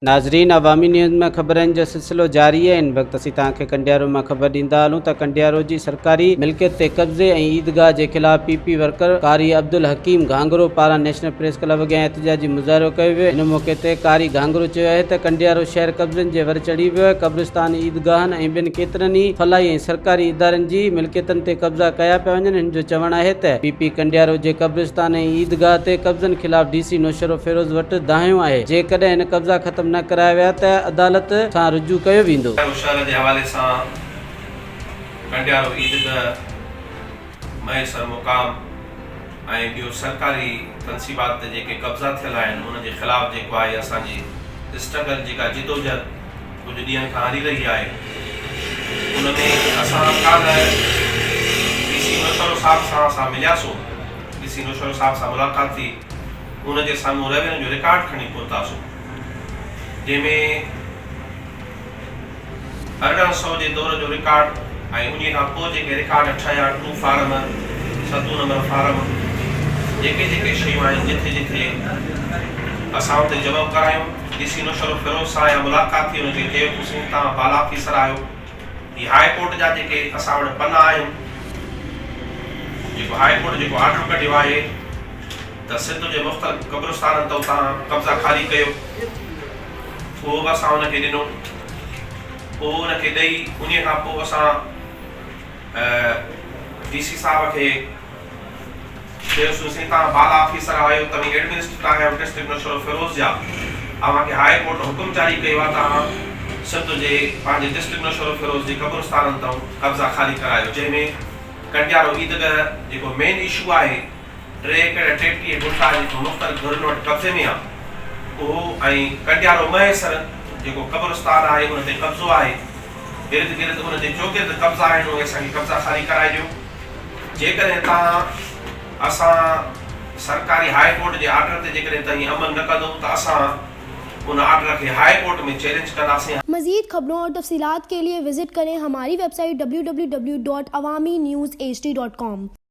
ناظرين عوامي نيوز ۾ خبرن جو سلسلو جاري آهي هن وقت اسين توهان کي ڪنڊيارو مان خبر ڏيندا هلون ته ڪنڊيارو جي سرڪاري ملڪيت تي قبضي ۽ عيدگاهه جي خلاف پي پي ورڪر قاري عبدالحڪيم گهانگهرو پاران نيشنل پريس ڪلب اڳيان احتجاجي مظاهرو ڪيو ويو ان موقعي تي قاري گهانگهرو چيو آهي ته ڪنڊيارو شهر قبضن جي ور چڙهي ويو آهي قبرستان عيدگاهن ۽ ٻين ڪيترن ئي فلاحي ۽ سرڪاري ادارن جي ملڪيتن تي قبضا ڪيا پيا وڃن هن جو چوڻ آهي ته پي پي ڪنڊيارو جي قبرستان ۽ عيدگاهه تي قبضن خلاف ڊي سي نوشهروفيروز وٽ دانهيو آهي، جيڪڏهن هن قبضا ختم نه ڪرايا ويا ته عدالت سان رجوع ڪيو ويندو. ڪنڊيارو شهر جي حوالي سان ڪنڊيارو عيدگهه، مهيسر مقام ۽ ٻيو سرڪاري تنصيبات تي جيڪي قبضا ٿيل آهن انهن جي خلاف جيڪو آهي اسان جي اسٽرگل جيڪا جدوجهد ڪجهه ڏينهن کان هلي رهي آهي ان ۾ اسان ڪالهه ڊي سي نوشهرو صاحب سان اسان ملياسون ڊي سي نوشهرو صاحب سان ملاقات ٿي ان جي سامهون روين جو رڪارڊ کڻي پهتاسون، جنهن ۾ 1800 جي دور جو رڪارڊ ۽ انهيء کان پوء جيڪي رڪارڊ ٺهيا، ٽو فارم، ستون نمبر فارم، جيڪي جيڪي شيون آهن جٿي جٿي اسان اتي جمع ڪرايون. ڊي سي نوشهروفيروز سان اها ملاقات ٿي، ان کي چيو ته سائين توهان بالا آفيسر آهيو، هي هاء ڪورٽ جا جيڪي اسان وٽ پنا آهن، جيڪو هاء ڪورٽ جيڪو آرڊر ڪڍيو آهي ته سنڌ جي مختلف قبرستانن تان اتان قبضا خالي ڪيو، اهو به اسان ان کي ڏنو. اهو ان کي ڏئي انهيء کان پوء اسان ڊي سي صاحب کي چيوسون سائين توهان بالا آفيسر آهيو، توهين ايڊمنسٽريٽر آهيو ڊسٽرڪٽ نوشهروفيروز جا، اوهان کي هاء ڪورٽ حڪم جاري ڪيو آهي توهان سنڌ جي پنهنجي ڊسٽرڪٽ نوشهروفيروز جي قبرستانن تان قبضا خالي ڪرايو جنهن ۾ ڪنڊيارو عيدگاهه جيڪو مين اشو آهي ٽي ايڪڙ 33 گنٺا جيڪو مختلف ڌرين وٽ قبضي ۾ آ اهو ۽ ڪنڊيارو مهيسر جيڪو قبرستان آهي ان تي قبضو آهي ارد گرد ان جي چوگرد قبضا آهن اهي اسان کي قبضا خالي ڪرائي ڏيو جيڪڏهن توهان اسان سرڪاري هاء ڪورٽ جي آرڊر تي جيڪڏهن توهين عمل نه ڪندو ته اسان ان آرڊر کي هاء ڪورٽ ۾ چئلينج ڪنداسين. مزيد خبرون اور تفصيلات کے لئے وزٽ ڪرين ھماري web site www.awamiNewsHD.com.